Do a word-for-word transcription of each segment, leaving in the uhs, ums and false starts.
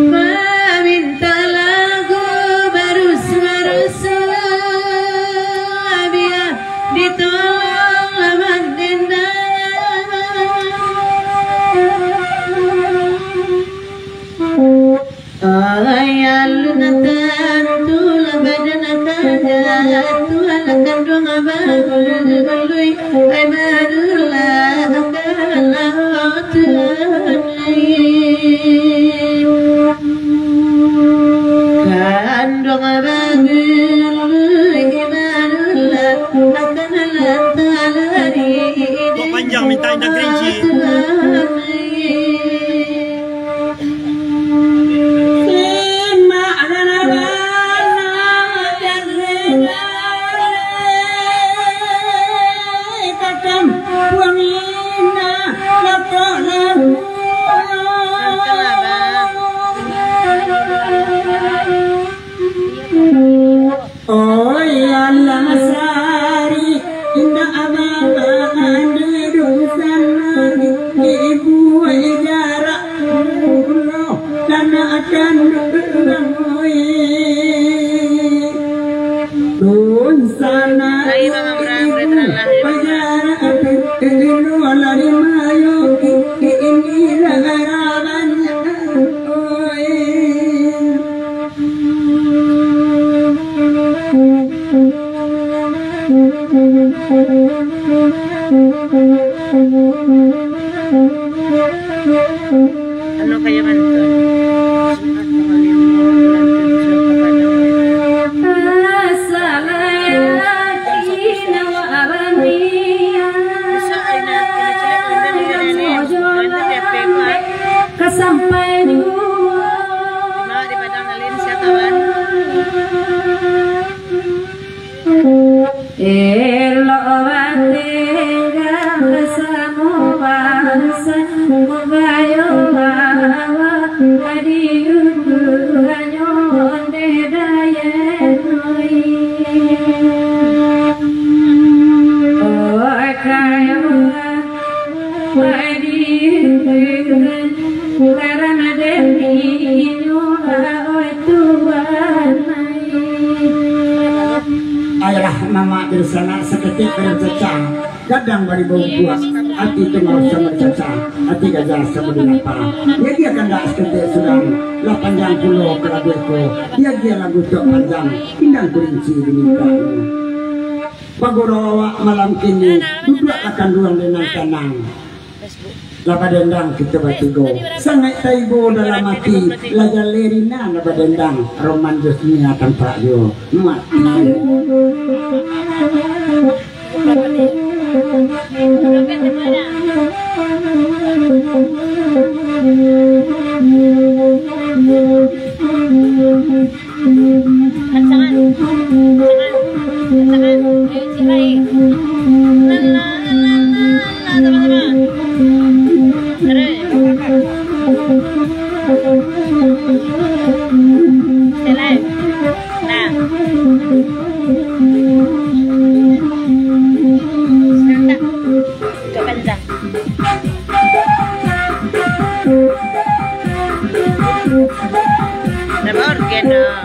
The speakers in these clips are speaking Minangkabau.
Maminta lagu barus-barus, biar ditolong lawan dendam. Ai alun tantu lah badan tajatuah, lah kanduang bagului-gului, ai badulah ka laut. Kanduang bagului, badulah ka laut. Tok Panjang minta indang kerinci. Oi, alah sari, indak abang ande dunsanak, ibu jarak pulo, tanah akan dunsanak, oi. Dunsanak, ibu, pajarak pulo, lari mayo, inilah harapan, oi. Anu kaya mantun. Jumat tanggal limo bulan tujuah ka Padang. Bisa, Aina, ini cilik, ini negara ini. Nanti dia pegawai. Kasampai jua. Di Padang Alin, sia kawan? Elok batenggang samo bangsa, munggayo awak ka diutuh hanyo dek dayah noi. Oh, kayo Ayolah, mamak dunsanak, saketek badan cacang, gadang baribau umpuak, ati tungau samo dicacang, ati gajah samo dilapang. Iyo, diagiah kandak saketek surang, lah panjang pulo kalabiah ko, diagiah lagu Tok Panjang, indang kurinci dimintanyo. Pagurau awak malam kini, duduaklah kanduang dek nan tanang. Lah badendang kito batigo, sangaik taibo dalam ati, lah jaleh Rina lah badendang, roman jo Sania tampak juo mati. Sangat. Sangat. Sangat. Ayo, cik, baik. La, la, la, la, la, la, sama-sama. Terus. Sekali lagi. Nah. Sekarang tak. Kak Panjang. Nama organ, ah?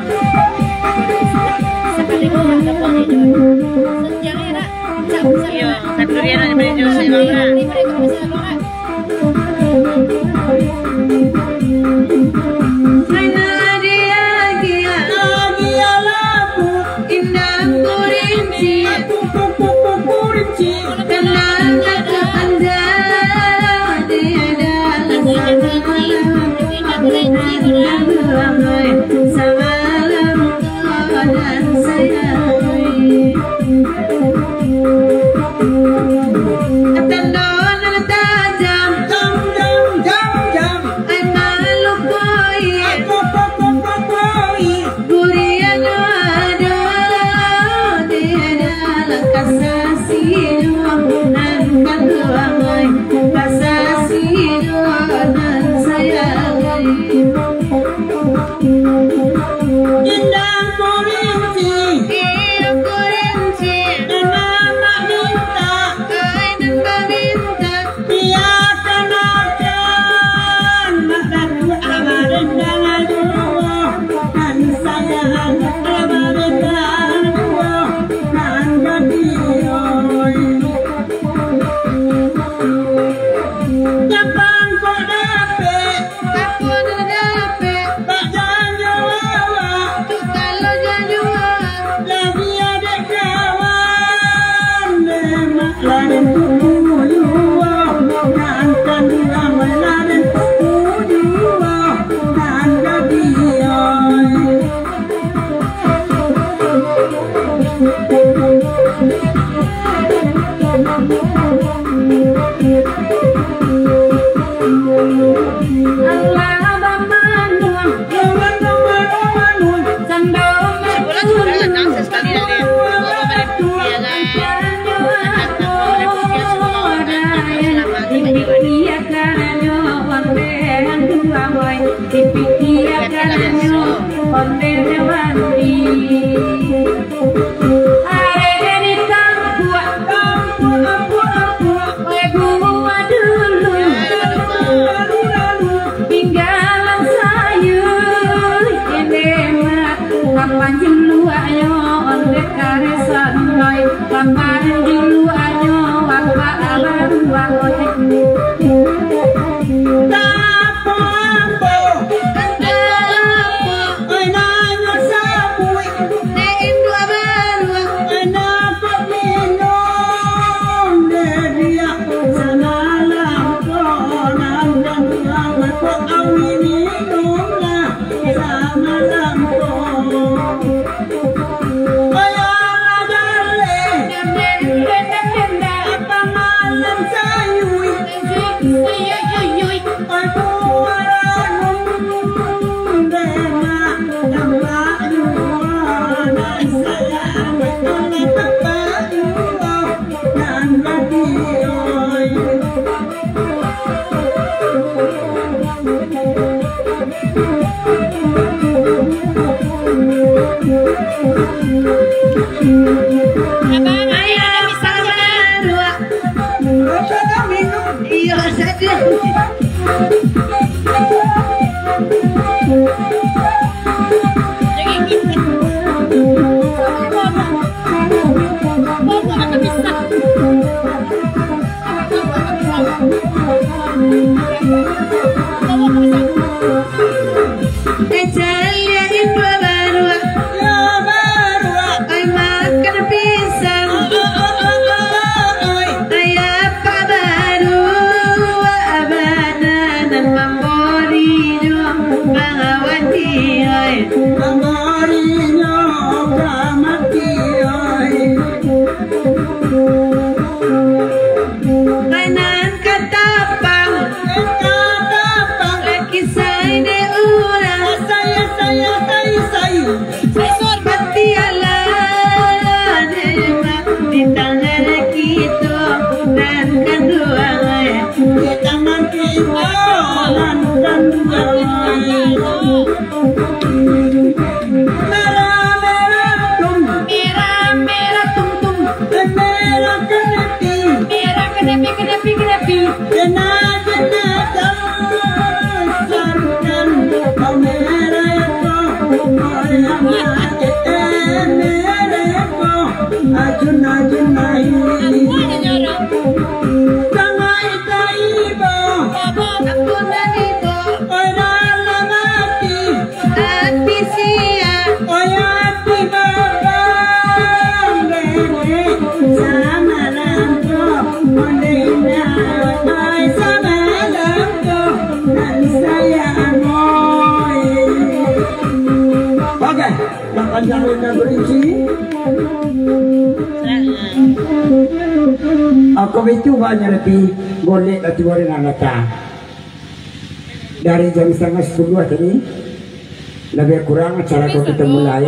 Iyo, tapi dia nak beli jus, emang, ah. Indah kurinci, tenang kepanjang di dalam samalam, samalam kau dan saya. Kapan juluaknyo ondeh karesan lai, kapan juluaknyo bapak baruak lai. Tapo-apo, oi, nanyo sabuik, dek induak baruak, oi, napa minum dek diak samalam ko, nan ganduang ko, awi minumlah samalam ko. Abang, ayo, ada pisang, Bang. Iyo, sajo. Eh, caliak induak baruak. Oi, makan pisang. Oi, apak baruak bana nan mamborinyo mangawati, oi. Mamborinyo ka mati, oi. Nan katapang, katapang, lakisai dek urang. Sai, sai, sai, sai. Sai, sai. Pati alah dek mak, di tangan kito nan kanduang. Di tangan kito nan kanduang. Merah-merah tum. Merah-merah tum tum. Merah kenepi. Merah kenepi, kenepi, kenepi. Kena, kena, sarukan. Merah ko, merah ko. Ajun, ajun, ai. Tangai, tai, bo. Oi, dalam ati. Ati sia. Oi, ati babang dek. Samalam ko, ondeh indak, oi, samalam ko, nan sayang, oi. Oke, lah panjang lebar barinci. Ako baitu banyak reti, golek lah tibo dengan data. Dari jam satangah sapuluah tadi, labiah kurang acara ko kito mulai.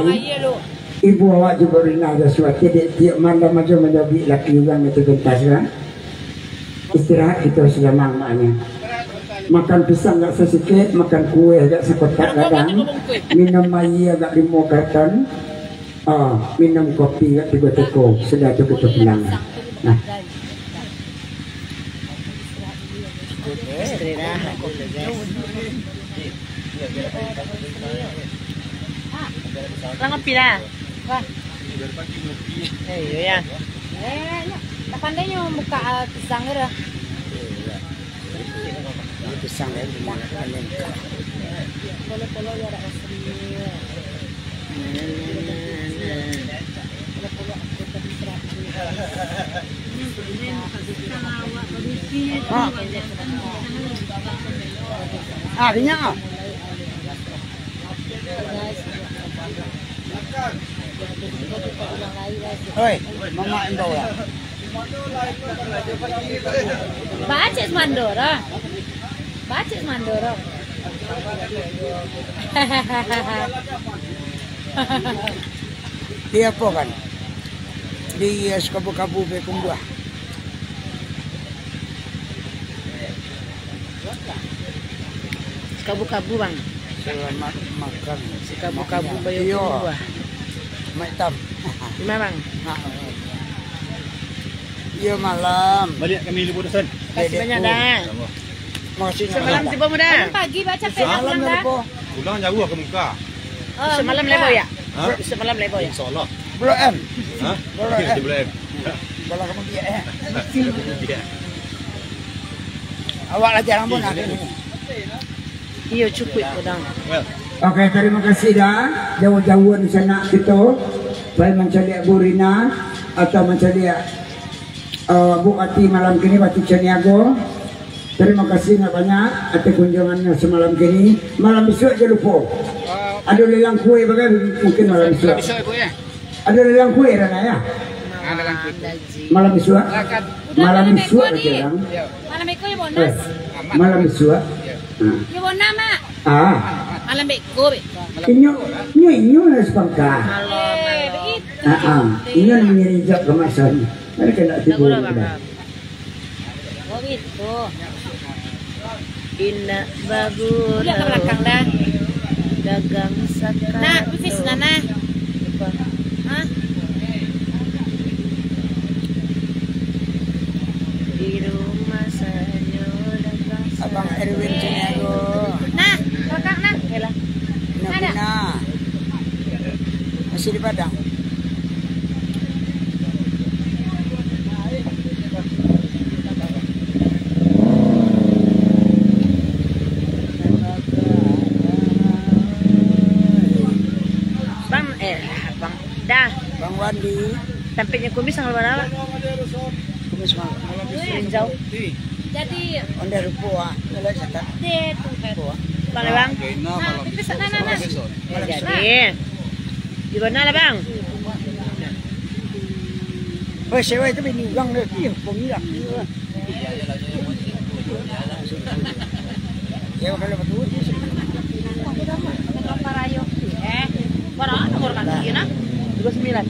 Ibu awak jo Baruina jo Suwati, dek tiok malam ajo manyobi laki urang itu pentas, kan? Istirahat kito sadamang maknyo. Makan pisang agak sasikek, makan kue agak sakotak gadang, minum aia agak limo karton. Oh, minum kopi agak tigo teko, sudah tu kito pulang. Nah. Istirahat dulu, guys. Lah, ngopi lah. Wah. Eh, iyo, ya. Eh, nyo. Tak pandai nyo buka, ah, pisang tu dah. Ini pisang dari rumah, paling. Polo-polo ya, dak asli. Polo-polo aku tadi seratus. Ha. Ah, kenyang ah. Oi, mamak imbau lah. Bacik sumando dah. Bacik sumando dah. Di apo kan? Di, eh, Sakabu-Kabu Payakumbuah. Sakabu-Kabu, Bang. Selamat makan. Sakabu-Kabu Payakumbuah. Iyo. Mak Itam. Di ma, Bang? Nah. Iyo, malam. Baliak kami libur, San. Makasih banyak, Dah. Makasih. Samalam tibo, Muda? Pagi baca. Samalam, Dah. Pulang jauah ka Mukah. Oh, samalam Mukah. Lebo, ya? Ha? Samalam lebo, ya? Insya Allah. Blok M. Ha? Blok M. Di Blok M. Kalau kamu dia, eh. Dia. Awak lah jarang pun ada ni. Iyo, cukuik, Padang. Well. Oke, terima kasih dah. Jauh-jauh di sana kita. Baik mancaliak Bu Rina atau mancaliak, eh, Bu Ati malam kini, Batu Caniago. Terima kasih banyak atas kunjungannya semalam kini. Malam besok jangan lupa. Ada lelang kue bagai mungkin malam besok. Besok, Ibu, ya? Ada lelang kue, Rana, ya? Ada lelang kue. Malam besok. Malam besok, Bang. Malam beko ya, Bonas. Eh, malam besok. Ya. Hmm. Ya, Bonas, Mak. Ah. Malam beko, beko. Inyo, inyo, inyo lah sepangka. Eh, begitu. Ah, ah. Inyo ngirinjak ka masan. Mari kena tidur. Oh, gitu. Indak bagurau. Lihat ke belakang dah. Dagang sakato. Nah, pipis lah, nah. Lupa. Hah? Di rumah sajo dagang sakato. Abang Erwin Caniago. Nah, belakang, nah. Yalah. Nah, ada. Nah. Masih di Padang. Bang, eh, Bang, dah. Bang Wandi. Tampeknyo kumis tanggal bara? Kumis malam. Kumis hijau. Jadi, onda rupo ah. Kalau cakap. Deh, tu kan. Rupo ah. Bang, Bang. Nah, pipis sana, nah, nah. Malam Isnin. Eh, jadi. Di mana lah, Bang? Weh, sewa itu bini urang dah. Iya, pengirang. Ya, kalau betul. Eh, bara nomor mati, nah? Tiga sembilan.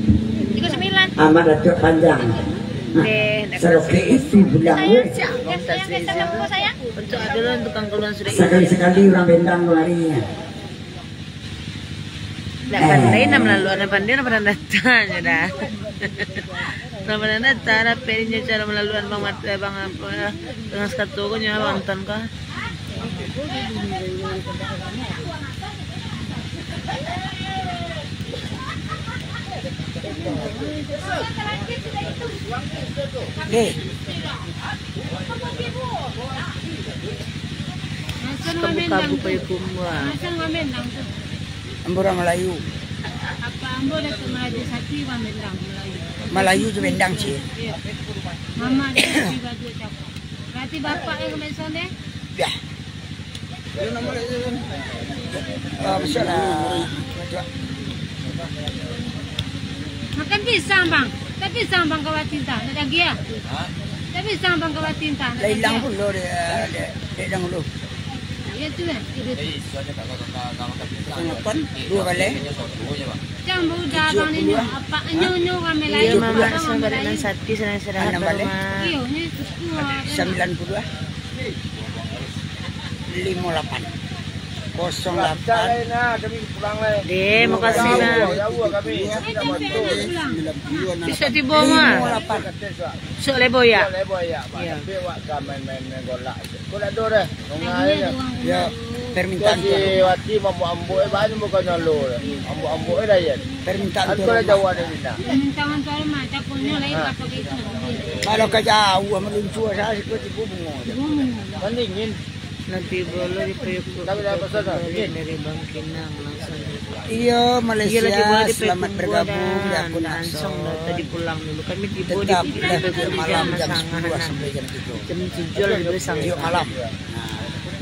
Tiga sembilan. Amat Datuk Panjang. Deh, dah. Seroke itu pulang, weh. Sayang, sayang, sayang, sayang, sayang. Untuk adalah tukang keluar sudah. Sekali-sekali urang bendang larinya. Ndak pandai nak malaluan, ndak pandai nak pandai datang je dah. Nak pandai datang, dah pandai cara malaluan bang mat-, eh, bang apa, dengan sekato ko nyo, bang Anton ko. Hei. Kabu-kabu Payakumbuah. Ambo urang Malayu. Apa ambo Datuk Marajo Sakti urang Bendang Malayu. Malayu tu Bendang, cik. Iya. Mama dia Sakti Bajo Cakap. Berarti bapak yang kami sana? Ya. Ah, besok lah. Makan pisang, Bang. Tak pisang, Bang, kawan cinta. Nak lagi ya? Ha? Tak pisang, Bang, kawan cinta. Nak lagi ya? Lah hilang pulo dia, dia, dia dahulu. Ya, tu lah. Lapan, dua balai. Jangan muda, Bang, ni. Apa? Nyo, nyo, ramai lain. Iya, Mama, Bang, ramai lain. Sakti, senang istirahat. Anam balai. Iyo, ni sepuluh. Sambilan puluah. Limo lapan. Kosong lapan. Deh, makasih lah. Bisa tibo mah. Limo lapan. Sok lebo ya? Iya. Ya, permintaan Tuan. Wati mambuek ambuek, eh, banyak bukan nyalo. Ambuek-ambuek eh, dah, ya. Permintaan Tuan. Kalau jauah dari sini. Permintaan Tuan mah, cakapnyo lain apa gitu. Kalau ka jauah, meluncur saja, siko tibo bungo. Bungo. Kan dingin. Lah tibo lo di Payukuik, dari Bangkinang langsung. Iyo, Malaysia, selamat bergabung di akun Ansong, dah tadi pulang dulu. Kami tibo di Payukuik malam jam sepuluh sampai jam tiga. Jam tujuh lah tibo di Ansong. Tiup malam.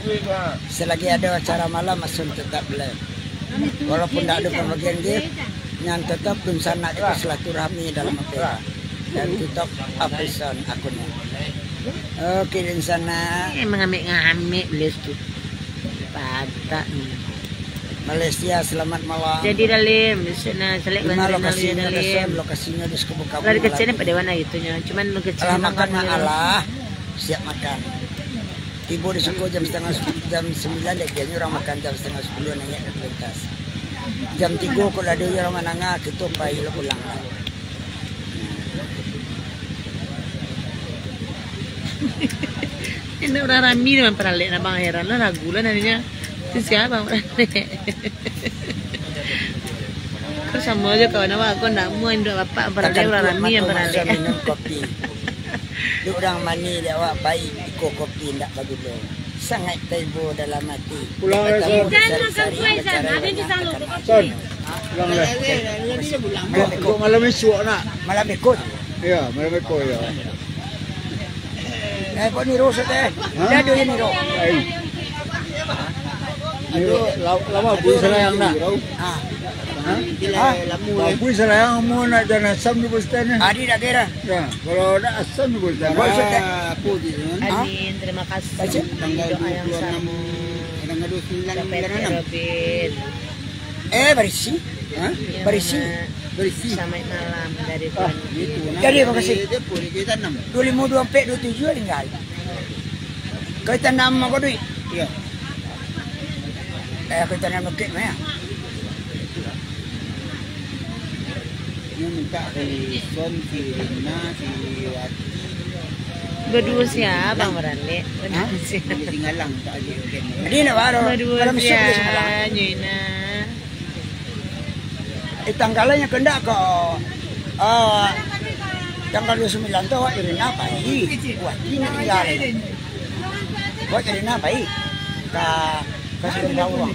Nah, selagi ada acara malam, Ansong tetap live. Walaupun ndak ada pembagian gift, nyan tetap dunsanak itu silaturahmi dalam apa. Dan TikTok Afrisan akunnya. Oke, dunsanak. Eh, mengamik-ngamik beliau tu. Patak ni. Malaysia, selamat malam. Jadi, Dalim, di sana, selek. Di mana lokasinya, Dalim? Lokasinya di Sekubun Kabun. Lari kecil ni pada mana itu nya? Cuman kecil. Alah, makan, Mak, alah. Siap makan. Tibo di Soko jam setengah sepuluh, jam sembilan, dah biasanya urang makan jam setengah sepuluh, naiak ka pentas. Jam tigo, kalau ada urang manangah, kito pai lo pulang lah. Ini urang rami dengan paralek, abang heran lah, ragu lah nanya. Itu siapa paralek? Kau samo aja kawan awak, kau ndak mau induak bapak paralek, urang rami yang paralek. Minum kopi. Dek urang mani, dek awak baik, iko kopi ndak bagulo. Sangaik taibo dalam ati. Pulang. Batamu besari-sari, bacara. Son. Pulang lah. Untuk, untuk malam esok nak. Malam esok. Ya, malam esok, ya. Eh, kok ni rusak, eh? Hah? Dah ada ni, Rok. Ai. Ni, Rok, la-, lama pun selayang nak. Ah. Hah? Hah? Lama, eh. Pun selayang mau nak jalan asam di Boston ni. Adi dah kira. Ya, kalau nak asam ni boleh. Boleh, Ustaz. Apa tu, kan? Amin, terima kasih. Baca. Tanggal doa yang dua puluh enam, sama. Tanggal dua puluh sembilan bulan enam. Dapat. Eh, barisi. Hah? Ya, barisi. Mama. Barisi. Selamat malam dari Tuan. Jadi, makasih. Dia, dia boleh kita enam. Dua lima, dua empat, dua tujuh tinggal. Kau tanam apa duit? Iya. Eh, aku tanam bukit mah, ya. Ini minta si Son, si Rina, si Wati. Baduo sia, Bang Baralek? Hah? Baduo sia. Bukit Singgalang, tak lagi, oke. Jadi, nak baru. Baduo sia, Nyoina. Eh, tanggalnya kendak ko, ah, tanggal dua puluh sembilan tu awak jadi napa, ih? Wah, ini tinggal. Awak jadi napa, ih? Ka, ka Sumbawa.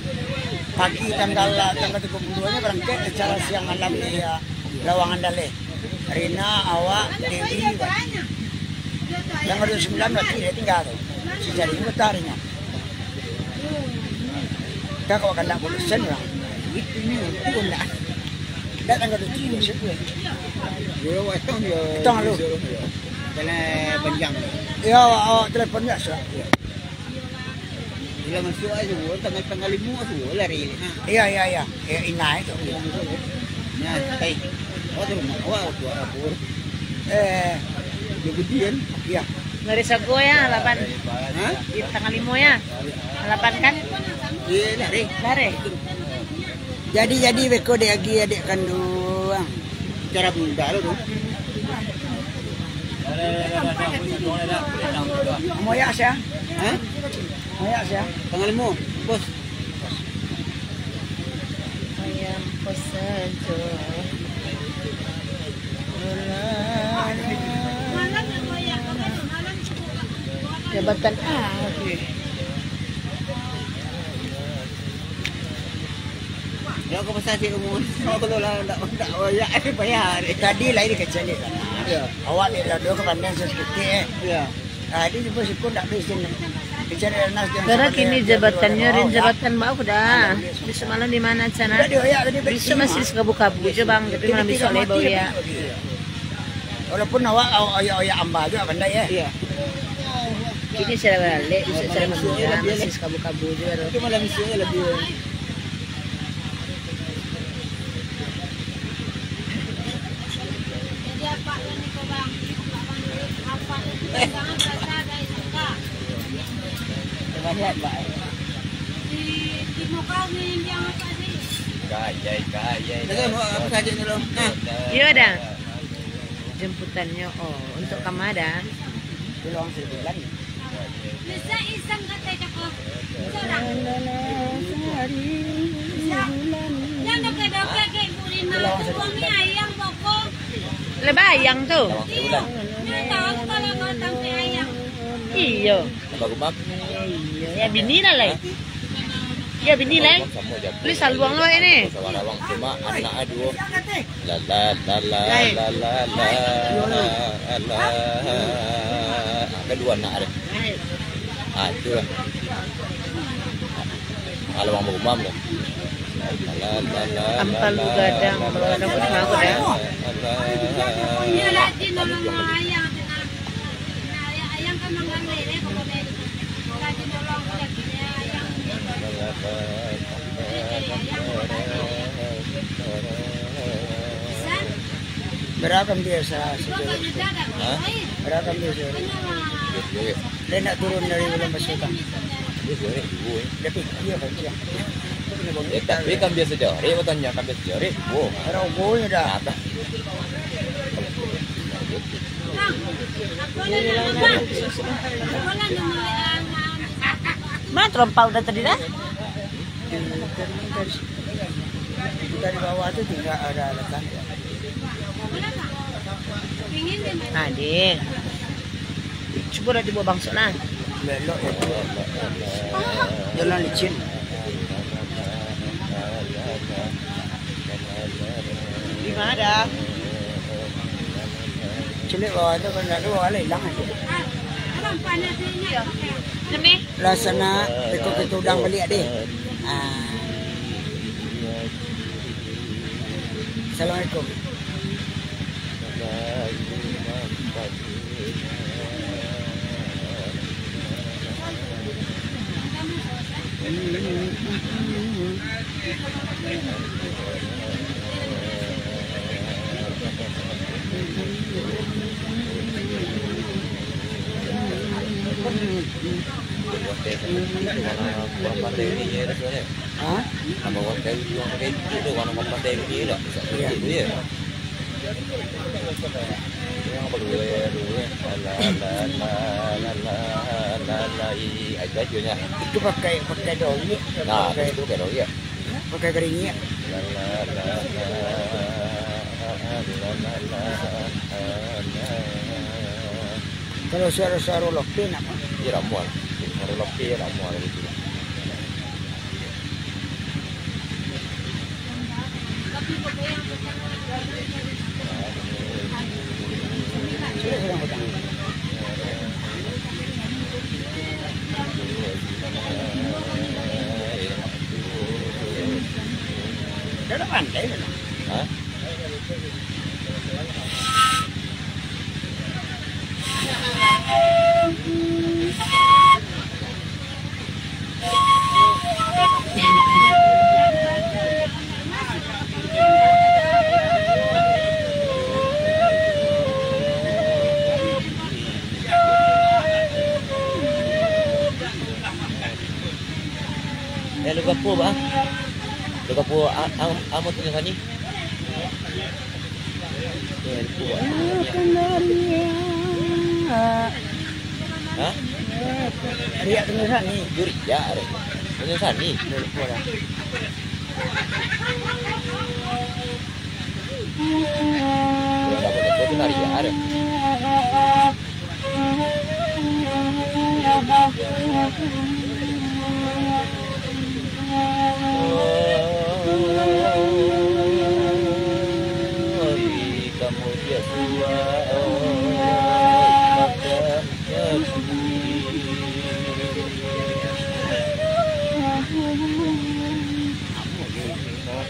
Pagi tanggal, tanggal tiga puluh dua-nya barangkek acara siang malam di, ah, Lawangan Daleh. Rina, awak, Dewi, tanggal dua puluh sembilan berarti dia tinggal tu. Sijadi ni betah harinya. Kan kau kan nak bosan lah. Itu ni, itu nak. Dah tanggal dua puluh tujuh siapa? Dia awak tang dia. Tang lu. Dalam panjang. Ya, awak, awak telepon biasa. Bila masuk aja, tanggal, tanggal lima tu lari. Iya, iya, iya. Ya, inai tu. Nah, eh. Awak tu rumah, awak tu apa? Eh. Dia gede kan? Iya. Dari Sago ya, lapan. Hah? Di tanggal lima ya. Lapan kan? Iya, lari. Lari. Jadi-jadi beko dek agi adik kanduang. Cara muda lo tu. Moyak sia? Hah? Moyak sia? Tanggal lima, bos. Ayam pesan tu. Jabatan apa? Yo, kau pasal cik umur. Kau kalau lah ndak, ndak royak, payah deh. Tadi lah ini kecil ni kan. Ya. Awak ni lah dua ke pandang sesekitik, eh. Ya. Ah, dia jumpa syukur ndak habis ni. Kecil dia nas dia. Karena kini jabatannya rin jabatan bau dah. Bisa malam di mana sana? Bisa masih kabu-kabu je, Bang. Tapi malam besok lah bau ya. Walaupun awak oyak-oyak amba juga pandai, eh. Iya. Kini cara balik, bisa cara malam, masih kabu-kabu juga tu. Itu malam besok lah dia. Banyak, Mbak. Di, di muka ni yang apa sih? Gaya, gaya. Tadi mau apa saja dulu? Nah. Iya dah. Jemputannya, oh, untuk kama dah. Pulang sebulan. Bisa iseng kata cakap. Sorang. Bisa. Yang doke-doke ke Ibu Rina tu, buangnya ayam pokok. Lebayang tu. Iya. Dia tahu kalau kau tangkap ayam. Iya. Bagumam. Ya, bini lah, lai. Ya, bini, lai. Bagumam samo je. Lu saluang lu, ini. Saluang, cuma anak duo. La, la, la, la, Lai. La, la, la, Duo anak. La, la. Kan duo anak ada. Lai. Ah, itulah. Kalau urang bagumam tu. La, la, la, la, Ampal la, gadang, la, kalau gadang la, pun sama, la, ya. La, la, la, la. Barakan biasa sajo. Hah? Barakan biasa. Lai nak turun dari bulan pasukan. Dia jorek duo, eh. Tapi dia baca. Ya, tapi kan biasa jorek, batanyo kan biasa jorek duo. Rogonya dah. Apa? Mana terompau dah tadi dah? Dari, dari, dari, dari bawah tu tinggal ada letak. Nah, deh. Cubo dah tibo bangso nah. Lelok ya. Jalan licin. Di mana dah? Cilik bawah tu kan dah tu bawah lah hilang aja. Sini. Lah sana, iko kita udang baliak deh. Ah. Assalamualaikum. Hah? Iya. Itu pakai, pakai doyek. Nah, pakai, itu pakai doyek. Pakai geringiak. Kalau suaro-suaro lope nak? Iya, ramuan. Suaro lope, ramuan gitu. Dah pandai lah. Hah? Eh, lu gapo, Bang? Lu gapo, a-, am-, amo tu sani? Hah? Riak tu sani. Yo riak, Rek. Tu sani. Udah lupa dah. Udah lupa dah. Tu riak, Rek.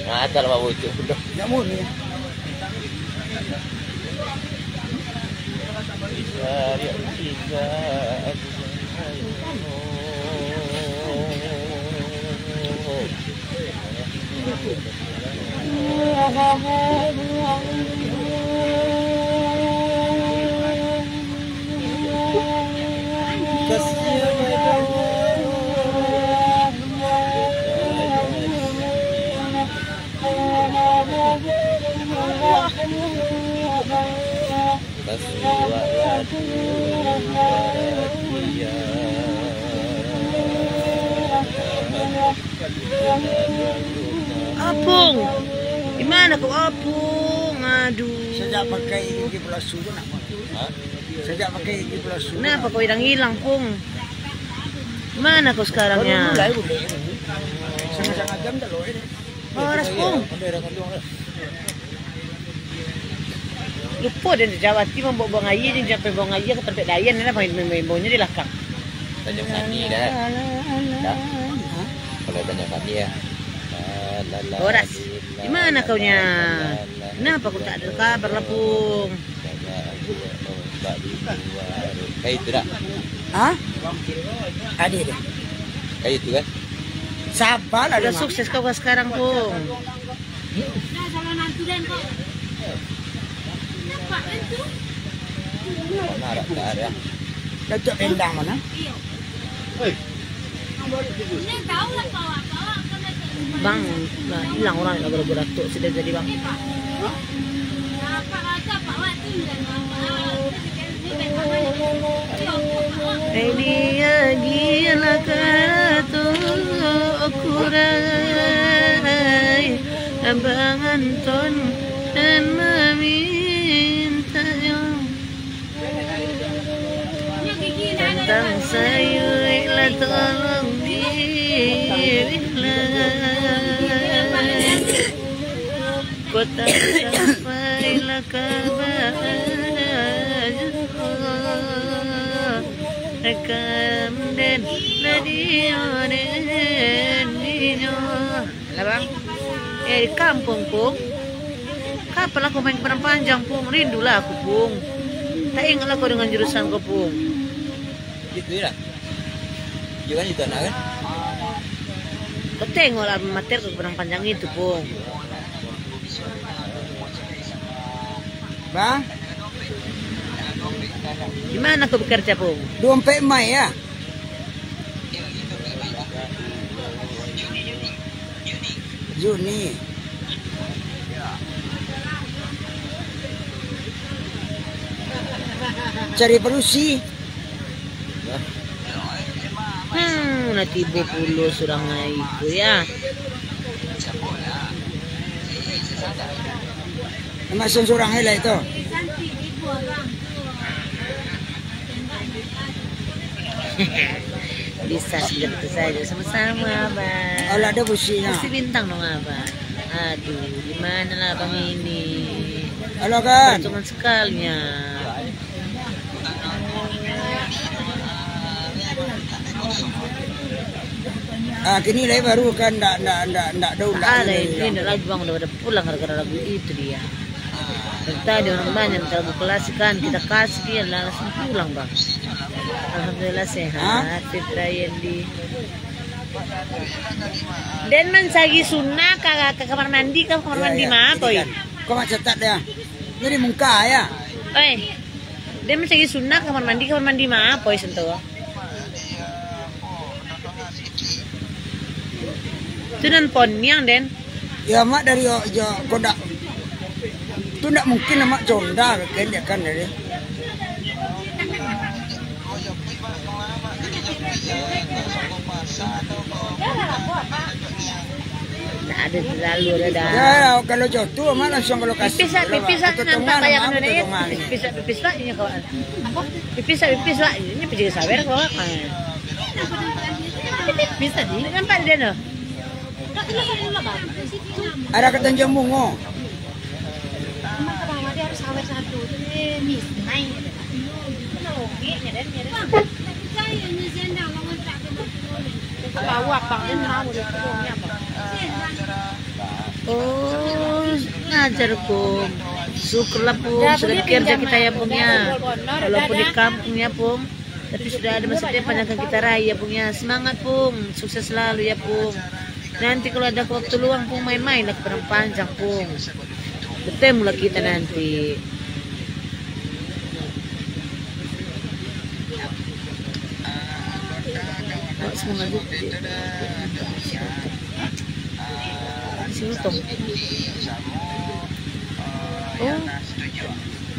Mata lah bawa ucuk pun dah. Nak muni. Apung, di mana kau, Apung? Aduh. Sajak pakai gigi palasu tu nak, Bang? Hah? Sajak pakai gigi palasu tu. Kenapa nak, kau hilang-hilang, Pung? Mana kau sekarang ya? Horas, Pung. Lupo den Jawati mambawa buang aia, den sampai buang aia ka tampek Dayan, nah, main-main bawonyo di lakang. Tanyo kami dah. Dah. Kalau tanyo kami ya. Horas. Di mana kau nya? Kenapa kau tak ada kabar lah, Pung? Kayak itu dah. Hah? Ada deh. Kayak itu kan? Sabar lah. Udah sukses kau sekarang, Pung. Mana ada, tak ada. Cocok rendang mana? Bang, lah hilang orang nak gara-gara tu sudah jadi, Bang. Ini lagi lah karato kurai, Abang Anton dan mamintanya. Tantang sayuik lah tolong dirilah. Kota sampai lah ka Bajo. Rekam den radio den dinyo. Lah, Bang. Eh, di kampuang, Pung. Kapan lah kau main ke Padang Panjang, Pung? Rindulah aku, Pung. Tak ingatlah kau dengan jurusan kau, Pung. Itu lah. Iyo kan, itu anak kan? Kau tengoklah mater ke Padang Panjang itu, Pung. Bang? Di mana kau bekerja, Pung? Dua Ampek Mai, ya. Juni. Cari padusi. Hmm, nak tibo pulo surang ai tu, ya. Mak surang-surang ai lah itu. Bisa seperti saja. Sama-sama, Abang. Alah, ada businya. Busi bintang dong, Abang. Aduh, di mana lah Abang ini? Halo, kan? Peruntungan sekalinya. Ah, kini lai baru kan ndak, ndak, ndak, ndak ada ulah. Ah, lain, lain, ndak lagi, Bang, udah pada pulang gara-gara lagu itu dia. Dari tadi orang banyak minta lagu klasik kan, kita kasih dia lah, langsung pulang, Bang. Alhamdulillah sehat, Fitra Yendi. Den mancari Suna ka, ka kamar mandi, ka kamar mandi ma, Boy? Kau mak catat dia. Jadi mungka ya. Oi. Den mancari Suna ka kamar mandi, kamar mandi ma, Boy, sentuh. Tu nan poniang, Den. Ya, Mak, dari jo, jo, kok ndak, tu ndak mungkin, Mak, jonda, kan, dia kan, dari. Ndak ada terlalu ada dah. Ya, kalau jo tu, Mak, langsung ke lokasi. Pipis lah, pipis lah, nampak kayak anu ni. Pipis lah, pipis lah, ini kawan. Apa? Pipis lah, pipis lah, ini pijak sawer kawan. Bisa di. Nampak dia tu. Ada ka Tanjung Bungo. Oh, ngajar, Pung. Syukurlah, Pung, sudah kerja kita ya, Pung, ya. Walaupun di kampung ya, Pung. Tapi sudah ada masa depan yang akan kita raih ya, Pung, ya. Semangat, Pung. Sukses selalu ya, Pung. Nanti kalau ada waktu luang, Pung, main-main lah ke Padang Panjang, Pung. Bertemu lah kita nanti. Awak semua ngaji. Sini, Tong. Oh.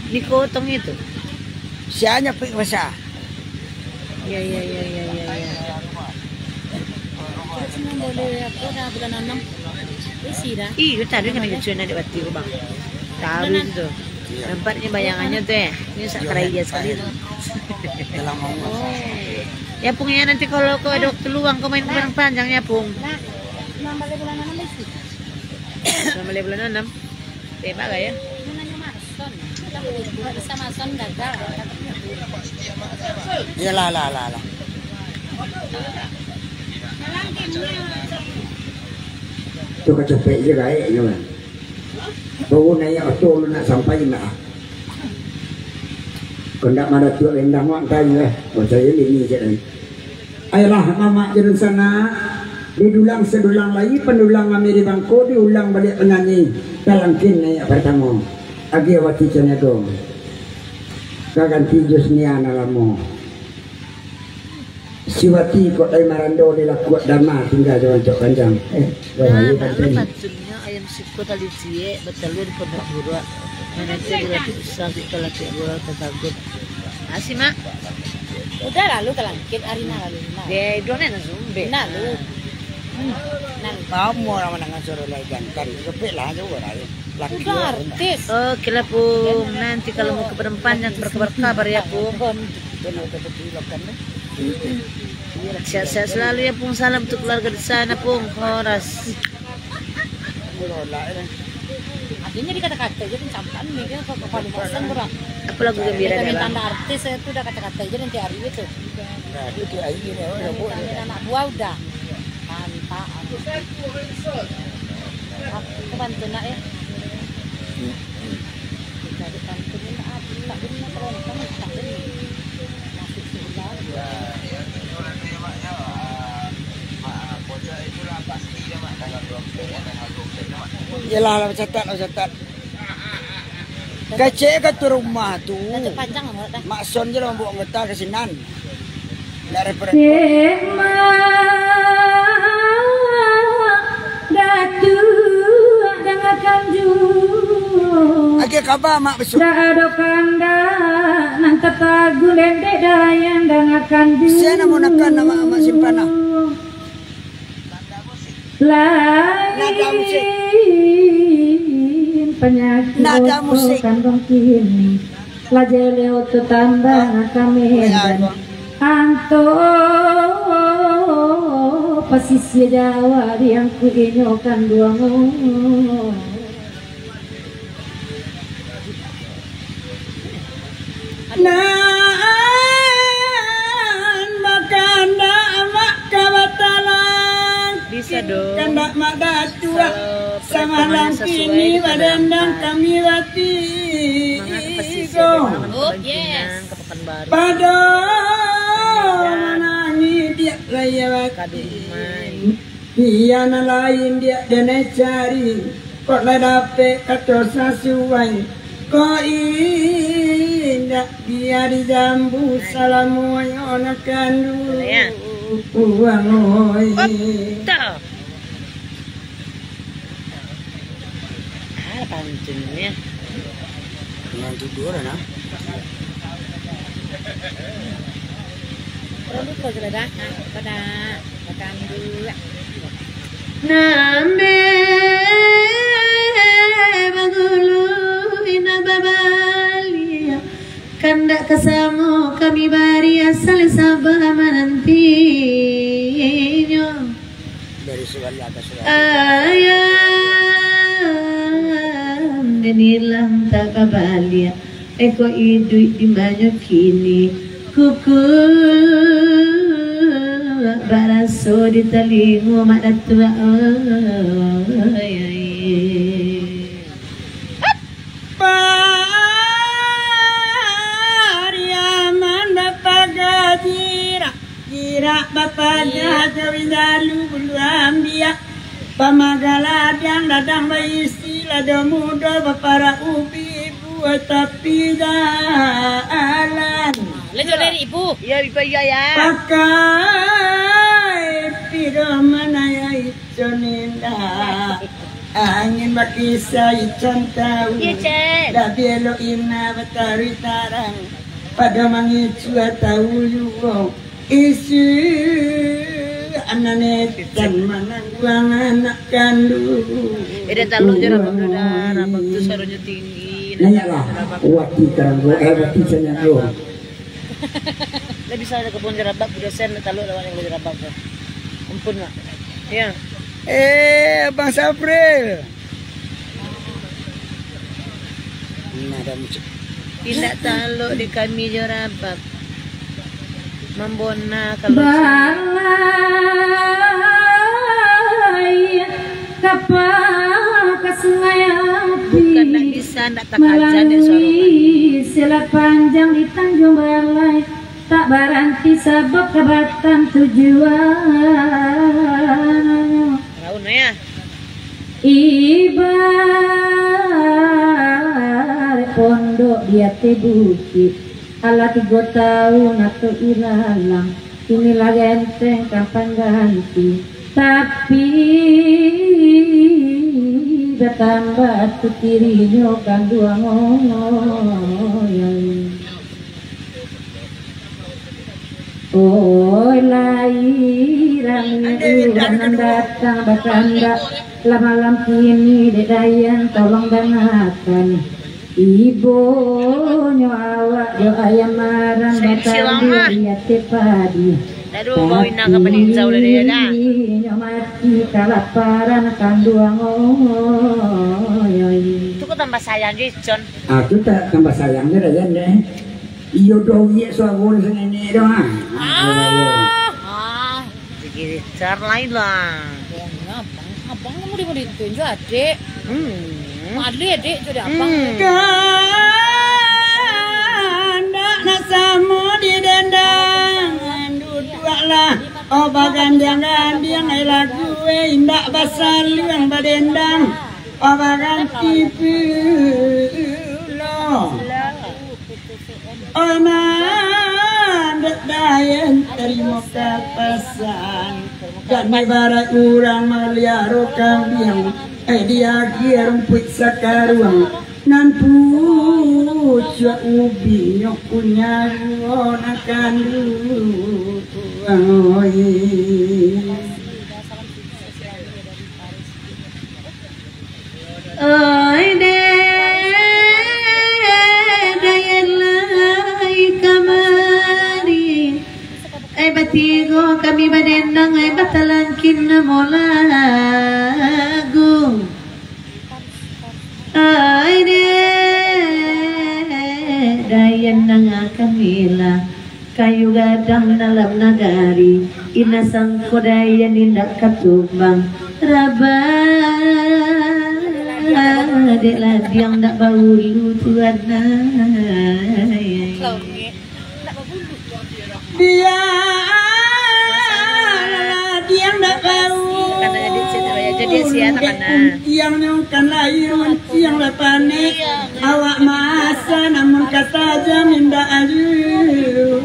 Ni kotong itu. Sianya pik masa. Ya, ya, ya, ya, ya, ya. Cuma boleh apa dah bulan enam. Isi dah. Ih, tadi kan ada cuan adik bati, Bang. Tahu itu. Nampaknyo bayangannyo tu, eh. Ini sak Yo, karai eh, dia sekali eh. tu. Dalam mau. Oh. Ya, Pung, ya, nanti kalau kau ada waktu luang, kau main Padang Panjang, ya, Pung. Nah, enam balik bulan enam itu. Enam balik bulan enam. Tembak lah, ya. Nanya Mason. Kita beli dua, bisa Mason gagal. Iyalah, lah, lah, lah. Tu kacopek je gaek nyo kan. Baru naiak oto lu nak sampai nak. Kau ndak maratuak rendang wak tanya lah. Percaya ni ni je kan. Ayolah mamak je dunsanak. Di dulang sadulang lai, pandulang kami di bangko, diulang baliak panyanyi. Talangkin naiak partamo. Agiah wati caniago. Ka ganti jus nia nan lamo. Si wati kok lai marando di lakuak dama tingga jo rancak panjang. Eh, bahaya Nah, kan baru tadi. Pantunnyo ayam siko tali ciek, batalua di pondok buruak. Nanti dilapik usah, kita lapik gula, tatagut. Masih, Mak? Udah lalu talangkin, hari nah lalu, nah. Dia hidungnya langsung bek. Nah, lu. Hmm. Nah, lu. Kamu orang mendengar suara lai jantan, kepek lah aja orang lain. Laki Udah orang. Artis. Oke lah, Pung. Nanti kalau mau ke Padang Panjang, berkabar-kabar ya, Pung. Itu nak dapat dilakukan, eh. Sehat-sehat selalu ya, Pung. Salam untuk keluarga di sana, Pung. Horas. Akhirnya dikata-kata aja pencampan nih, dia ke kepala pasang kurang. Apa lagu gembira Kita minta dalam? Anda artis, saya tuh udah kata-kata aja nanti hari itu. Nah, itu aja nih, oh, ya, Bu. Minta anak buah udah. Mantap. Aku bantu nak ya. Kita di kampung ini tak, tak punya kerontang, tak punya. Masuk sebelah. Iyalah, lah bacatat, lah bacatat. Kecek ka tu rumah tu. Dah terpanjang amat dah. Mak Son je lah mambawa anggota ka sinan. Ndak repot-repot. Mak Datuak dangakan juo. Agiah kaba, Mak, bisuak. Ndak ado kandak nan tapagu, dendek dayang dangakan juo. Sia namunakan nama Amak Simpanah. Lain Nada musik. Panyakik Nada oto musik. Kandung kini. Lah jaleh oto tambang Ah. ka Medan. Weh, ah, Anto pasisia Jawa, diangkut inyo kanduang. Nan bakandak Mak ka batalang. Bisa dong. Kandak Mak Datuak. Kalau samalam perekonomiannya sesuai, kini kita badandang gampang. Kami wati. Mangga ke pasisia, Go. Mangga ke Oh, Bancinang, yes. Ke Pekanbaru. Pado Medan. Manangi diak raya wati. Kadung Mai. Iya nan lain diak denai cari, kok lah dapek kato sasuai, kok indak dia dijambu salamonyo nak kanduang oi. Oto. Ah, pantunnyo. Nan tidur, nah. Produk kau sudah dah, nah, pada. Nambek bagulu indak babaliak, kandak ka samo kami bari, asal saba manantinyo. Dari suwali atas suwali. Ayam den ilang tak babaliak. Eko iduik di manyo kini, kukuak baraso di talingo Mak Datuak, oi, oi. Pariaman bapagajirak. Jirak bapaja jo indalu bulu ambiak, pamaga ladang, ladang baisi lado mudo, baparak ubi buah tapi jalan. Lanjut dari ibu. Iya, ibu, iya, ya. Pakai pidoh manayai coninda. Angin bakisah ican tahu. Iya, Cek. Dah bielo ina bataruih tarang. Pada mangicua tahu juo. Isu anak netan manangguang anak kanduang. Eh, dah taluk je, rabab dah, rabab tu suaronyo tinggi. Naiaklah, wati karanggo, eh, wati sanyanggo. Lah bisa ada kebun jerabab, udah sen taluk lawak yang jerabab tu. Ampun, Mak. Ya. Eh, Abang Safril. Nah, dah muncul. Indak taluk di kami jerabab. Mambona kalau Balai, kapa ka Sungai Api. Bukan ndak bisa, ndak takaja dek suaro. Malalui Selat Panjang di Tanjung Balai, tak baranti sabab ka Batam tujuan. Raun, ya. Ibarat pondok di ateh bukik, alah tigo taun atok ilalang, inilah genteng ka pangganti, tapi batambah tu tirinyo kanduang, oi. Oi, lai rami urang nan datang bakandak, lah malam kini dek Dayan tolong dangakan. Ibonyo awak jo ayam maran batanduak di ateh padi. Tapi inyo mati kalaparan kanduang, oi, oi. Tu kok tambah sayang je, Con. Ah, tu tak tambah sayang je, Dayan, deh. Iyo doh, iyo suaro ni sangenek doh, ha. Ah. Ah, digitar lain lah. Abang, abang kamu di mana itu? Injo adik. Hmm. Malu ya, Dek, jadi abang. Hmm. Kandak nak samo didendang. Duduaklah, oh, bagandiang-gandiang, ai lagu, eh, indak basaluang badendang. Oh, baganti pulo. Anak dek Dayan tarimo ka pasan, jan ibarat urang maliaro kambiang, eh, diagiah rumpuik sakaruang, nan pucuak ubinyo punyo nan kanduang, oi. Oi, dek, Dayan lai kamari. Ai batigo kami badendang, ai batalangkin namo lagu. Ai, dek, Dayan nan kami lah. Kayu gadang dalam nagari, indak sangko Dayan indak ka tumbang. Rabah dek ladiang ndak baulu tu anai. Biar ladiang ndak baulu. Kuntiang nyo kan lai runtiang lah panek. Awak masa namun ka tajam indak ayu.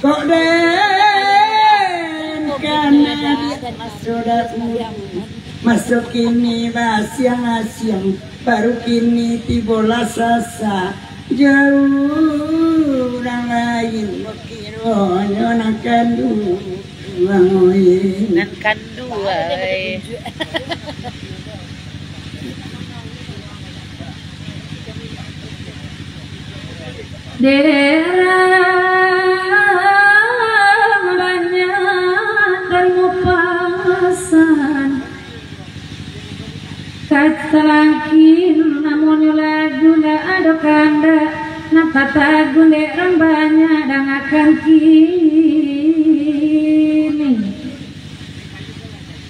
Kok den kana di maso dahulu, maso kini basiang-asiang, baru kini tibolah sasak. Jauah urang lain, kironyo nan kanduang, oi. Nan kanduang, oi. Derang banyak tarimo pasan, katalangkin namonyo lagu, ndak ado kandak, nan patagun dek rang banyak dangakan kini.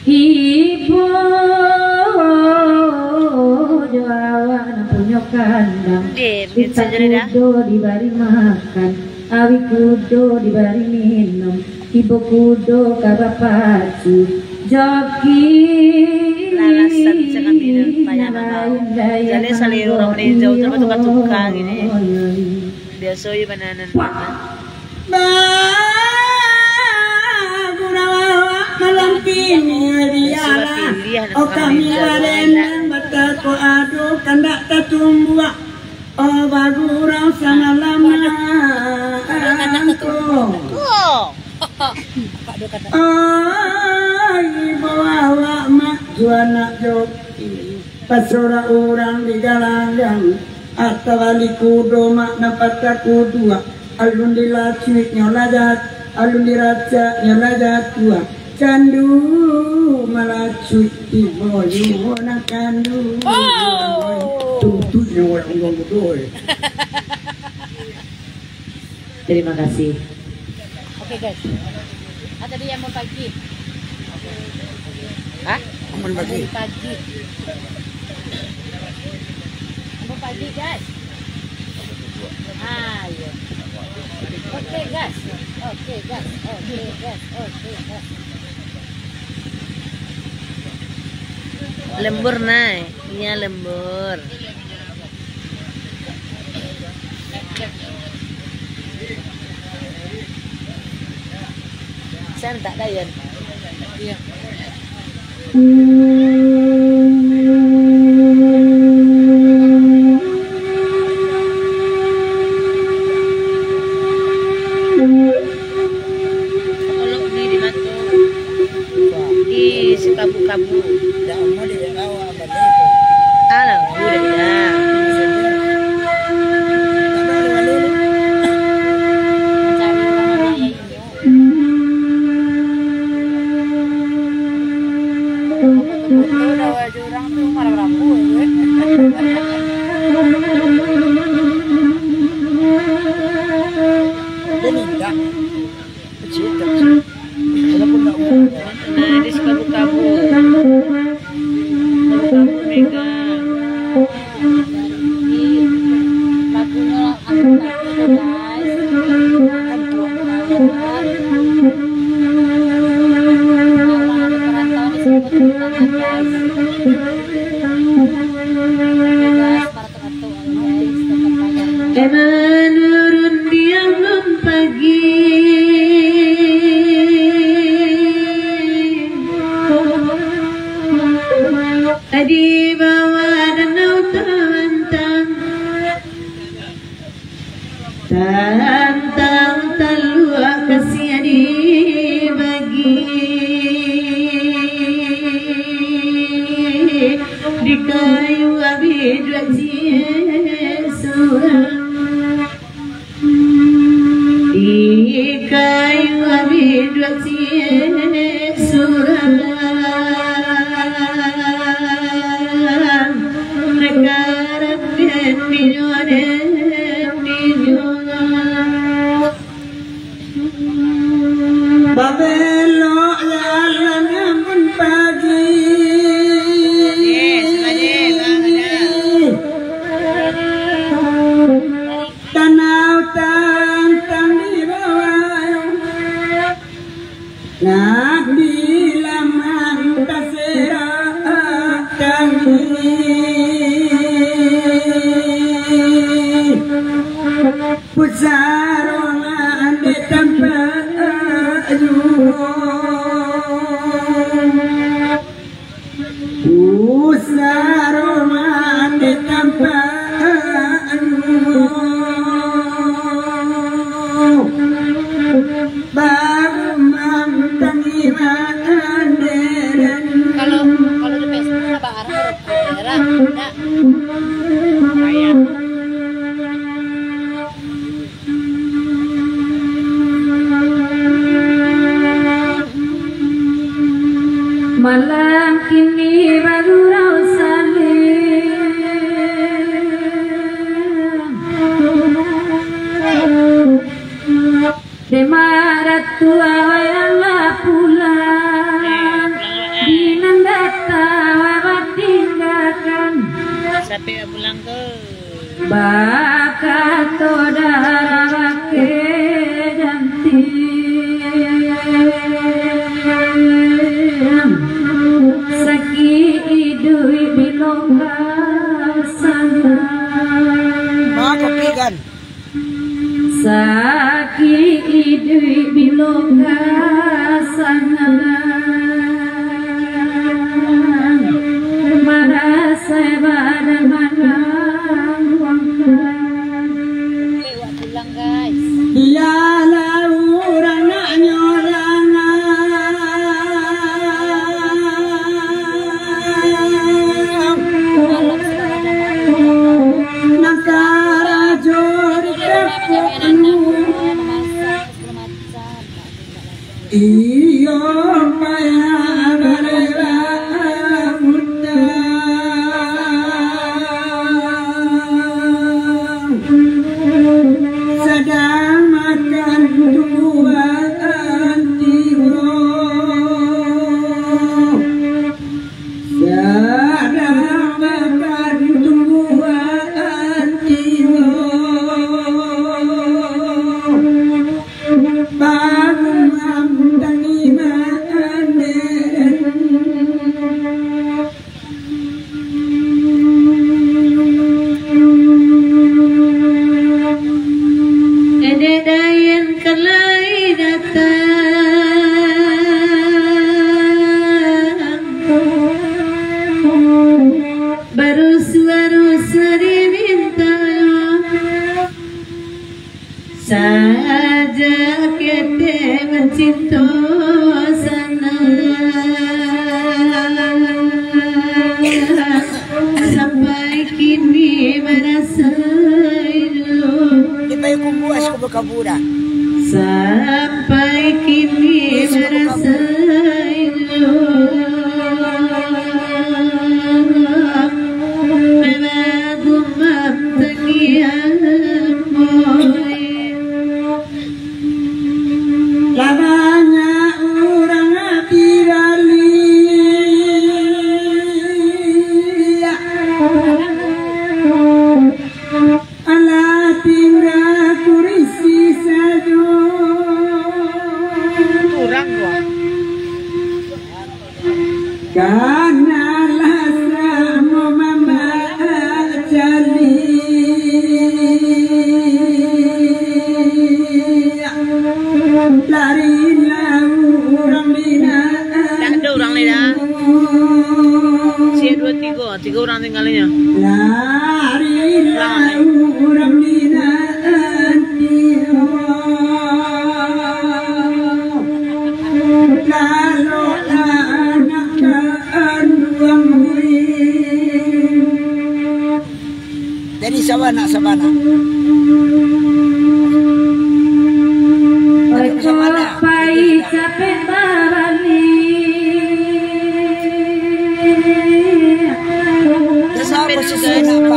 Ibo jo awak nan punyo kandang. Deh, bintang kudo dibari makan, awi kudo dibari minum, ibo kudo ka bapacu. Joki. Lalasan jangan minum, payah. Jaleh saleh urang Malaysia tu, tukang-tukang ini. Biaso je bananan. Bagurau awak malam kini, bialah. Oh, kami barenang batako ado, kandak tatumbuak. Oh, bagurau samalam ko. Oh, ibo awak mak jo anak joki. Basorak urang di galanggang, atau bali kudo mak nan patah kuduak, alun dilacuiknyo lah jat-, alun diracaknyo lah jatuah. Candu malacuik tibo juo nan kandu. Oh. Tutuiknyo urang kudo, eh. Terima kasih. Oke, guys. Ah, tadi yang mau pagi. Hah? Aman pagi. Pagi. Mau pagi, guys. Ah, iya. Oke, guys. Oke, guys. Oke, guys. Oke, guys. Lembur, Nay. Iya, lembur. Santak, Dayan. Iya. Kalau ni di Batu, di Sikabu-kabu. Alah, udah, udah. Mencari orang yang inyo. Betul-betul dah wajah orang tu marah-marah pun, kan? Dia minta. Kecil, kecil. Walaupun tak umur. Nah, di Sikabu-kabu. Sikabu-kabu Mega. Lagunyo aku tak tahu, guys. Alah, di perantauan di Sikabu-kabu, guys. Guys, para Menurun di alun pagi, di bawah danau tabantang, tantang taluak kasiah dibagi. Di kayu abih duduak ciek surang. Di kayu abih duduak ciek surang. Rekaran den dinyo, den dinyo. Babelok jalan amun pagi. Tanah tantang di bawah. Nak bilaman taserak tangi. Pusaro mandeh tampak juo. Pusaro mandeh tampak juo. Baru mantang iman deren. Kalau, kalau di Facebook, apa arah? Arah, nak. Ayah. Malam kini bagurau salin. Demak Ratu awak lah pulang, di nan datang awak tinggakan. Sampai pulang ke? Bakato darah bakeh jantiang, sakik iduik bilo ka sanang. Mako pigan. Sakik iduik bilo ka sanang, marasai badan manang. Pulang, guys. Bialah urang nak nyolang. Sadang makan tumbuhan tigo. Sadang makan tumbuhan tigo. Bangun, bangun, tangi makan den. Dek Dayan ka lai datang, barusuah-rusuah diminta. Sajak ketek mancinto sanang, sampai kini marasa rindu. Sampai kini marasa rindu. Bagumam tangiang boy. Lah banyak urang ati baliak, alah tingga kurisi sajo. Urang tu, ah. Kanalah samo mamak caliak, lari lau urang Minang. Tak ada orang lain dah. Siap dua, tiga. Tiga orang tinggalannya. Lari lau urang Minang. Lalok anak kanduang. Jadi sabanak-sabanak. Ojo pai capek babaliak. Terus apa susu nak